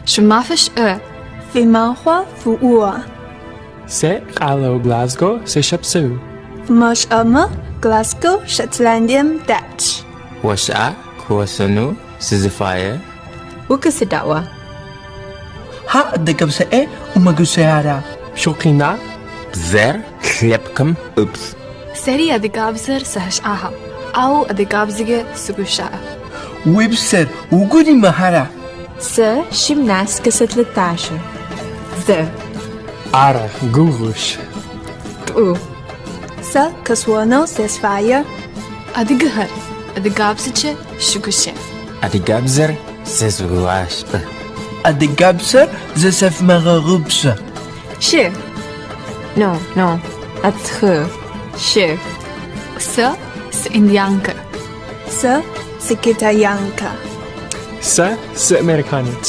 Щӏымафэ щыӏэ? Фи махуэ фӏыуэ! Сэ къалэу Глазго сыщопсэу. Фымыщӏэмэ, Глазго Шотландием дэтщ. Ошӏа къыосӏонэу сызыфаер? Укъысэдэӏуа? Хьа адыгэбзэкӏэ умыгущыӏэрэ? Шъукъина? Бзэр лъэпкъым ыбз. Сэри адыгабзэр сэшӏагъэп, ау адыгабзэкӏэ сыгущыӏэ. Уи бзэр угу римыхьрэ? Сэ гимнастикэ сэлэтӏажэ. Зы. Ар гугъущ. Тӏу. Сэ къэсӏонэу сызфаер. Адыгэхэр, адыгабзэкӏэ шъугущыӏ. Адыгабзэр зэзгъашӏэ. Адыгабзэр зыщывмыгъэгъупщэ. Щы. No, no. А тхы. Щы. Сэ сыиндианкэ. Сэ сыкитаянкэ. Сэ сыамериканец.